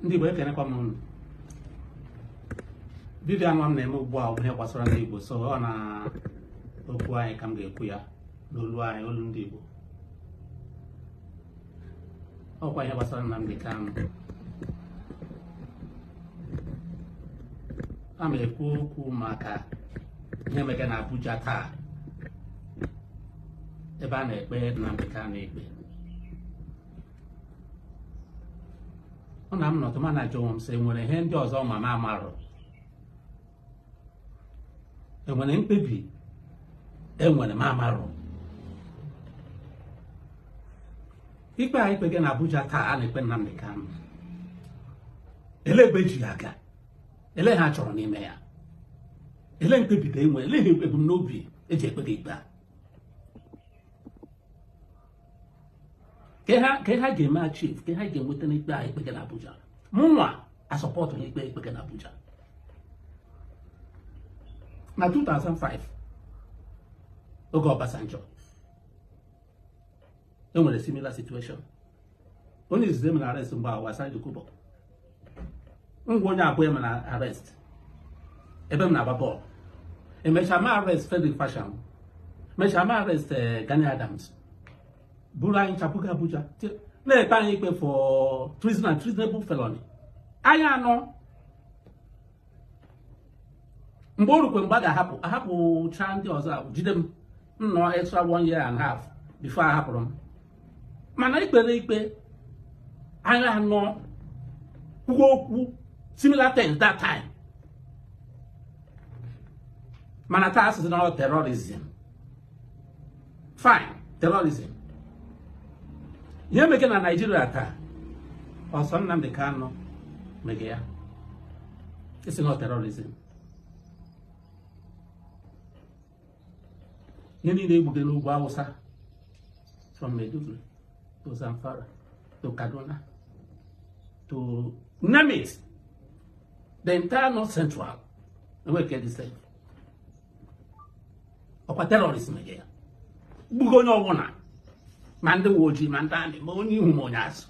Ndị Igbo, ekenekwa m unu. Vidiyo anwa m na-eme ugbu a bụ ihe gbasara ndị Igbo, so ọ na okwu anyị ka m ga-ekwu ya n'olu anyị, olu ndị Igbo. Ọkwa ihe gbasara Nnamdi Kanu. A ma ekwu okwu maka ihe mege na Abuja taa, ebe a na-ekpe Nnamdi Kanu ikpe. Ọ na m nọtụ ma na-ajụ onwe m sị, enwere ihe ndị ọzọ ma m amarụ? Enwere mkpebi enwere m amarụ? Ikpe a ikpe gị na Abuja taa a na-ekpe Nnamdi Kanu, ele ebe eji ya aga? Ele ha chọrọ n'ime ya? Ele mkpebi ka enwe? Ele ebumnobi eji ekpe gị ikpe a? Ka ha ga-eme achieve, ka ha ga-enweta n'ikpe a ikpe gị na Abuja? Mụnwa asọpọtụ n'ikpe ikpe gị na Abuja. Na 2005, oge Obasanjo, enwere similar situation. Onye izizi emere arrest mgbe ahụ, Asari Dokubo. Ngwa, onye abụọ emere arrest ebe m na-agba bọọlụ. Emechaa ma arrest Frederick Fasehun, mechaa ma arrest Gani Adams, buru anyị chapụga Abuja na-ekpe anyị ikpe for treason and treasonable felony. Anyị anọ mgbe o rukwe mgbe a ga-ahapụ, ahapụcha ndị ọzọ, jide m nnọọ extra one year and a half before a hapụrụ m. Mana ikpere ikpe anyị anọ kwuo okwu similar things that time. Mana taa asịsị na terrorism. Fine, terrorism. Ihe mege na Naịjirịa taa, ọsọ Nnamdi Kanu mege ya, isi na terrorism. Ihe niile egbuge n'ugwu Awụsa, from Maiduguri to Zamfara to Kaduna to name it, the entire North Central, enweke dị safe. Ọkwa terrorism mege ya? Gbugo onye ọbụla, ma ndị uwe ojii, ma ndị army, ma onye ihu, ma onye azụ.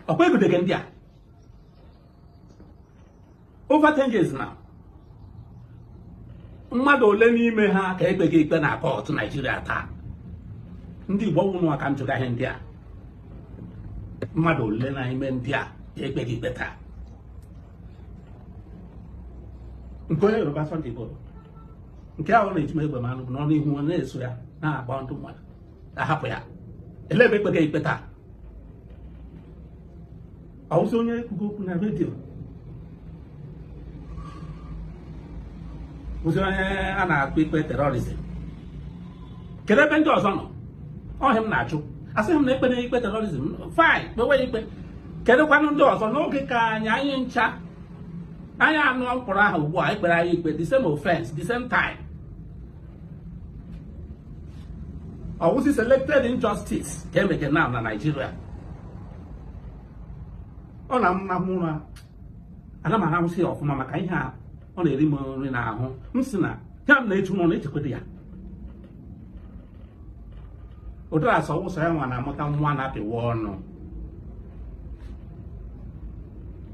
Ọkwa egudege ndị a over 10 years now. Mmadụ ole n'ime ha ka ekpeghị ikpe na court Naijiria taa? Ndị Igbo, nwụnụ ka m jụga ihe ndị a. Mmadụ ole n'ime ndị a ka ekpeghị ikpe taa? Nke onye Yoruba, Sunday Igboho, nke ahụ na-eji m egbe manụ nọ n'ihu na-eso ya na-agba ndụ mmadụ, ahapụ ya. Ele ebe ekpeghị ikpe taa? Ọwụzi onye ekwugo okwu na redio, ozi onye a na-akpọ ikpe terrorism. Kedu ebe ndị ọzọ nọ? Ọhịa m na-achụ, asịghị m na ekpe na ikpe terrorism. Fine, kpewe ikpe. Kedụkwanụ ndị ọzọ? N'oge ka anyị ncha anyị anụ mkpọrọ ahụ ugbu a ekpere anyị ikpe the same offense, the same time. Ọwụzi selected injustice ka emeke now na Nigeria. Ọ na m ahụ ụra, ana m ahụsị ya ọfụma, maka ihe a ọ na-eri m nri n'ahụ. M si na ya m na-echu ụlọ na-echekwado ya. Ụdịrị asọ wụsọ ya nwa na-amụta nwa na-apịwa ọnụ.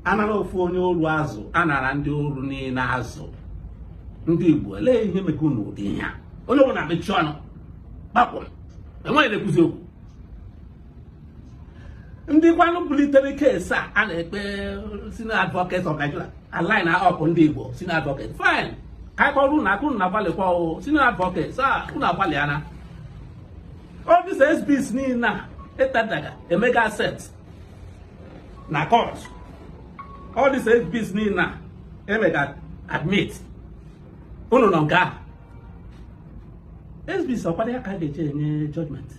Anara ofu onye oru azụ, anara ndị oru niile azụ. Ndị Igbo, elee ihe mege unu ụdị ihe a? Onye ọbụla mechi ọnụ kpapụ, enweghị na-ekwuzi okwu. Ndị kwanụ bulitere case a a na-ekpe, Senior Advocate of Nigeria align up ndị Igbo senior advocate, fine, ka anyị kọrọ unu aka. Unu na-agbalịkwa o, senior advocate sa, unu agbalịana. All these SBs niile a etadaga emega set na court, all these SBs niile a emega admit, unu nọ nke ahụ. SBs ọkwado ya ka a ga-eji enye judgment,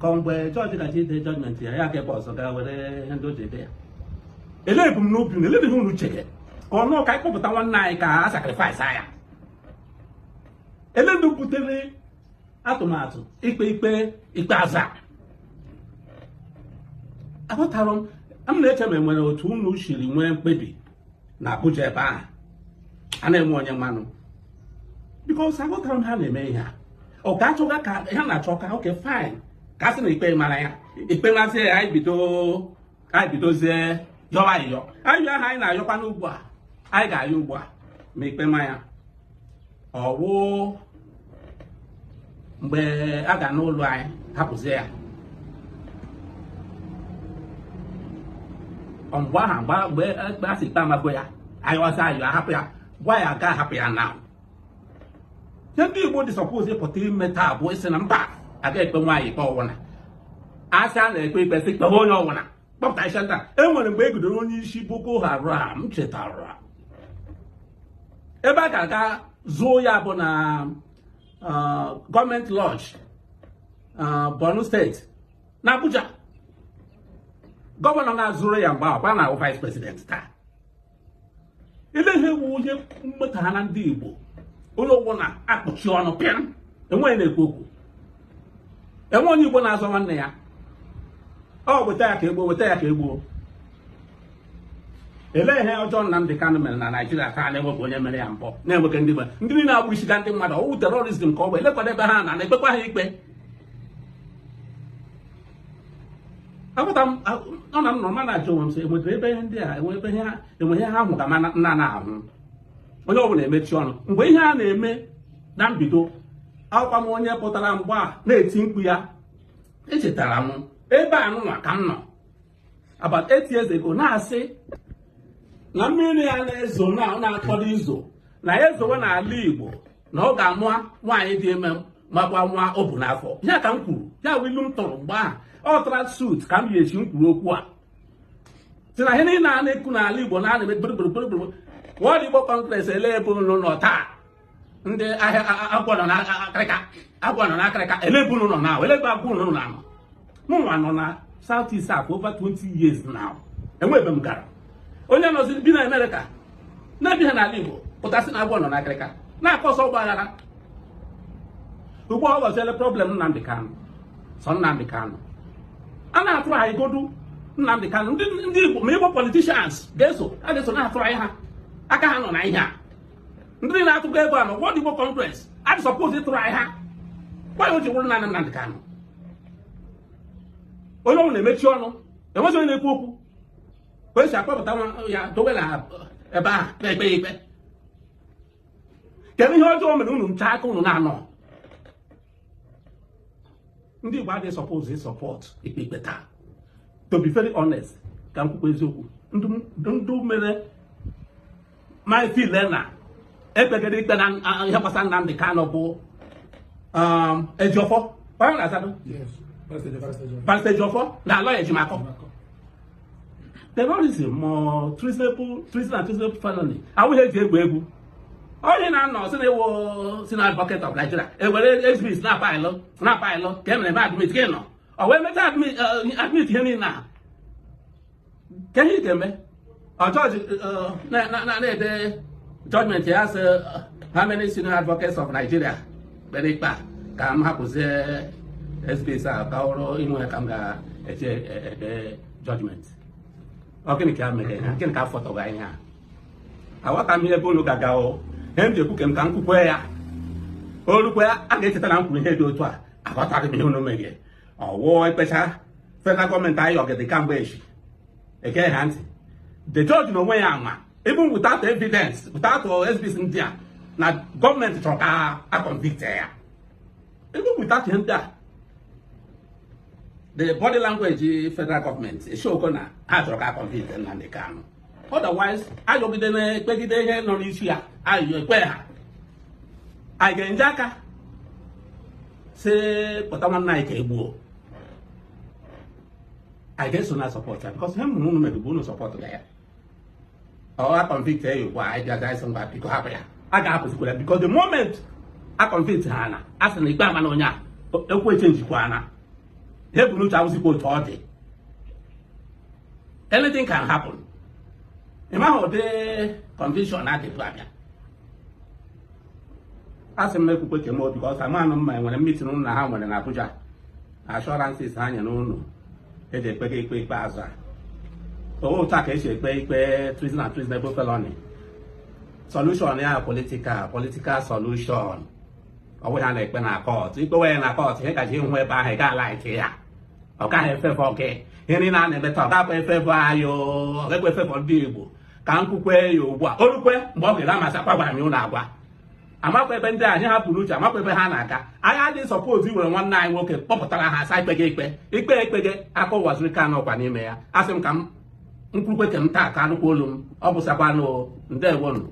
ka mgbe jọji gaji ide judgment ya, ya ga ebe ọzọ gaa were ihe ndị o ji ede ya. Ele ebumnobi unu? Ele ihe unu chere ka ọnụ ka anyị kpọpụta nwanne anyị ka a sacrifice ya? Ele ndị butere atụmatụ ikpe ikpe ikpeazụ a? Aghọtara m. M na-eche ma enwere otu unu siri nwee mkpebi na Abuja ebe ahụ a na-enwe onye mmanụ, because aghọtara m ha na-eme ihe a. Ọ ka achọga ka ha na-achọ ka, okay, fine, ka a sị na ikpe mara ya, ikpe mazie ya, anyị bido Anyị bidozie yọwa ayịyọ. Ayịyọ ahụ anyị na-ayọkwa n'ugbu a, anyị ga-ayọ ugbu a ma ikpe manya ọwụ mgbe a ga n'ụlọ anyị hapụzie ya. Mgbe ahụ, mgbe ekpe asị ikpe amago ya, ayọzi ayọ, ahapụ ya, gwa ya ga ahapụ ya. Na ihe ndị Igbo dị suppose ịpụta ime taa bụ isi na mba aga ekpe nwaanyị ikpe ọwụna. Asị a na-ekpe ikpe, sị kpewe onye ọwụna, kpọpụta isi nta. E nwere mgbe e gidere onye isi Boko Haram, chetara ebe a ga-aga zụọ ya bụ na gọọmenti lodge, Borno Steeti na Abuja. Gọvanọ ga-azụrụ ya mgbe ahụ na vice president taa. Ile ihe wu onye mmeta ha na ndị Igbo, onye ọbụla akpọchi ọnụ pịam, enweghị na-ekwu okwu, enwe onye Igbo na-azọ nwanne ya. Ọ weta ya ka egbuo, weta ya ka egbuo. Elee ihe ọjọọ Nnamdi Kanu mere na Naijiria taa na-enwepụ onye mere ya mbọ, na-enweke ndị ndị niile agbụrụsiga ndị mmadụ? Ọwụ terrorism ka ọ bụ. Elekwado ebe ha na na-ekpekwa ha ikpe. Apụta m ọ na m nọ ma na-ajụ onwe m sị, enwetara ebe ihe ndị a enwe ebe ihe enwe ihe ha hụ ka ma nna na-ahụ. Onye ọbụla emechi ọnụ mgbe ihe a na-eme na mbido. Akwa m onye pụtara mgbe a na-eti mkpu ya, echetara m ebe a nụnwa ka m nọ about 8 years ago na-asị na mmiri ya na-ezo na na-akpọdo izo na ya ezowe n'ala Igbo, na ọ ga-amụ nwaanyị dị ime makwa nwa o bu n'afọ ya. Ka m kwuru ya bụ ilu m tụrụ mgbe ahụ. Ọ tara suit ka m yi echi m kwuru okwu a, si na ihe niile a na-ekwu n'ala Igbo na a na-eme gburugburu. World Igbo Congress, ele ebe unu nọ taa? Ndị ahịa agwọ nọ n'akịrịka, agwọ nọ n'akịrịka. Ele ebe unu nọ na? Ele ebe agwọ unu nọ? Mụ nwa nọ na South East for over 20 years now, enwebe m gara. Onye nọzi bi na Amerịka na-ebi ha n'ala Igbo pụtasị na agwọ nọ n'akịrịka, na-akọsọ ọgba aghara. Ugbu a ọ ghọziele problem Nnamdi Kanu, sọ Nnamdi Kanu a na-atụrụ anyị godu. Nnamdi Kanu, ndị Igbo ma Igbo politicians ga-eso, a ga-eso na-atụrụ anyị ha aka ha nọ na ihe a. Ndị na-atụgo ego a na World Igbo Congress adị suppose ịtụrụ anyị ha. Gwa ya o ji wụrụ naanị Nnamdi Kanu, onye ọbụla na-emechi ọnụ, enweghị onye na-ekwu okwu ka o si akpọpụta nwa ya dowe na ebe ahụ na-ekpe ya ikpe. Kedu ihe ọjọọ mere unu ncha aka unu na-anọ? Ndị Igbo adịghị suppose support ikpe ikpe taa. To be very honest, ka m kwukwa eziokwu, ndụ mere my feel na ekpegide ikpe na ihe gbasara Nnamdi Kanu bụ Ejiofor, onye na-azado Barrister Ejiofor na lawyer Ejimakor. Terrorism ma treasonable, treason and treasonable felony awụghị eji egwu egwu. Onye na-anọ si na ewo si na advocate of Nigeria ewere exhibit na file na file ka e mere eme admit gị nọ, ọ wee mechaa admit ihe niile a ka ihe ị ga-eme. Ọ jọji na-ede judgment ya sị, "How many senior advocates of Nigeria kpere ikpe a? Ka m hapụzie SBS a ka ọrụ ihu ya ka m ga-eche ede judgment." Ọ gịnị ka a mere ha? Gịnị ka a fọtọga ihe a? Aghọta m ihe ebe unu gaga o. Ihe m ji ekwu m ka m kwukwe ya olukwe a ga-echeta na m kwuru ihe dị otu a. Aghọtaghị m ihe unu meghe. Ọwụọ ikpecha federal gọọmenti anyị ọgịdị kamgbe echi eke ha ntị. The judge na onwe ya ama, even without evidence, without exhibits ndị a, na gọọmenti chọrọ ka a convict ya, even without ihe ndị a. The body language federal government eshoko na ha chọrọ ka a convict Nnamdi Kanu. Otherwise, ayọgide na-ekpegide ihe nọ n'isi ya ayọ ekwe ha. Anyị ga-enje aka si kpọta nwanne anyị ka egbuo? Anyị ga-eso na support ya because ihe mụrụ unu mere bụ unu support ya. Ọ a convict ya ugbu a, anyị bịaza ịsị ngwa, biko hapụ ya. A ga-ahapụzikwara ya because the moment a convict ha na a sị na ikpe ama na onye a ekwu echenjikwa na ihe bụ n'uche awụzikwa otu ọ dị. Anything can happen. Ị maghị ụdị conviction a ga-ebu abịa. A sị m ekwukwe kem obi ka ọsọ amanụ mma. Enwere meeting unu na ha nwere na Abuja, assurances ha nyere unu eji ekpega ikpe ikpeazụ a. Otu a ka esi ekpe ikpe treason and treasonable felony. Solution ya political solution. Ọ bụghị a na-ekpe na court. Ikpewe ya na court, ihe gaji ịhụ ebe ahụ ị ga like ya. Ọ gaghị efavor gị. Ihe niile a na-eme taa, ọ gakwa efavor anyị, ọ gakwa efavor ndị Igbo. Ka m kwukwe ya ugbu a, orukwe mgbe ọ ga-ere amasị akwa gwara m ụnụ agwa. Amakwa ebe ndị anyị hapụrụ uche, amakwa ebe ha na-aga. Anyị adịghị suppose iwere nwanne anyị nwoke kpọpụtara ha asa ikpege ikpe ikpe ekpege aka ụwa zuru ike anọkwa n'ime ya. Asị m ka m nkwukwe ke m taa ka anụkwa olu m. Ọ bụsakwanụ. Ndewonu.